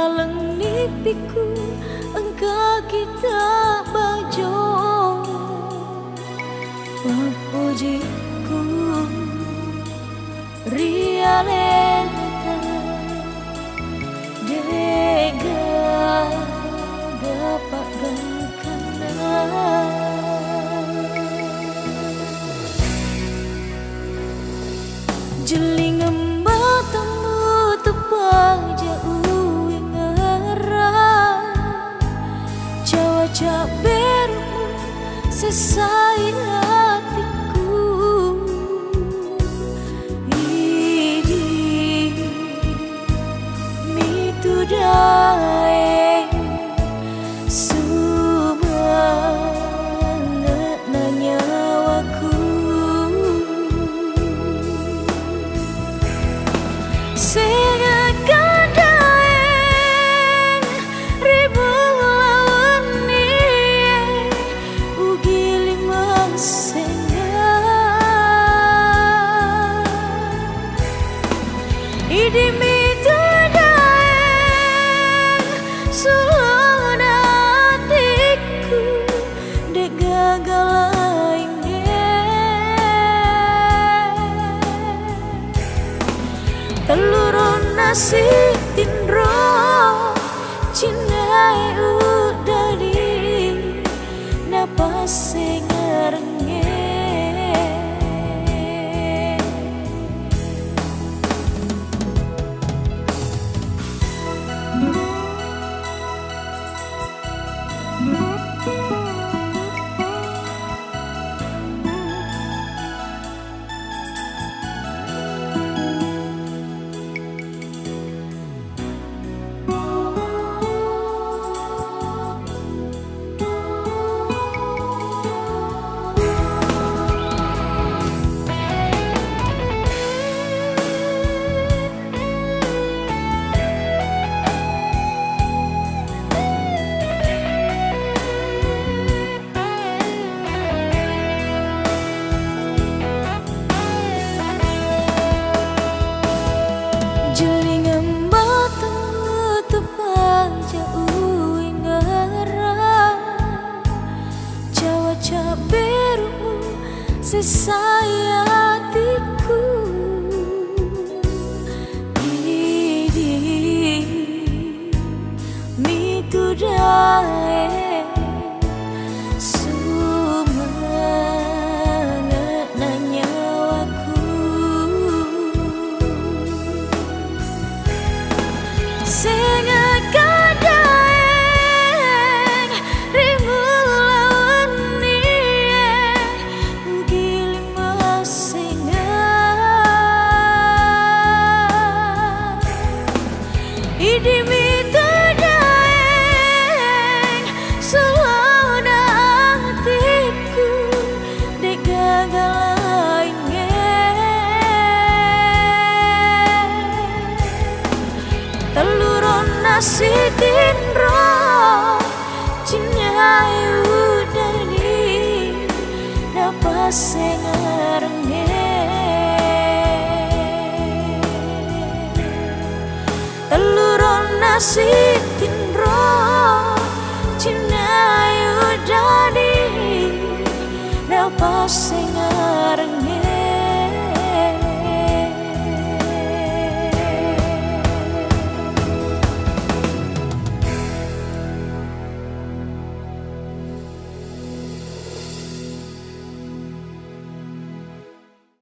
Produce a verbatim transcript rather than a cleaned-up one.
Laleng nipikku engka kita bajo, mappujikku ri aleta, de'gaga paggangkanna. Jellingeng batemu tepaja uwingerang, cawa cabberu'mu sessai atikku. Idi mitu daeng sumange'na nyawaku. Sengekka daeng ri bola wennie, ugiling massengnga. Idi mitu daeng sulona atikku, de'gaga laingnge. Telluronna sitinro cinnae uddadi napassengerengnge. Jellingeng batemu tepaja uwingerang, cawa cabberu'mu sessai atikku. Idi mitu daeng sumange'na nyawaku. Sengekka daeng ri bola wennie, ugiling massengnga. Idi mitu daeng sulona atikku, de'gaga laingnge. Telluronna sitinro cinnae uddadi napassengerengnge. Telluronna si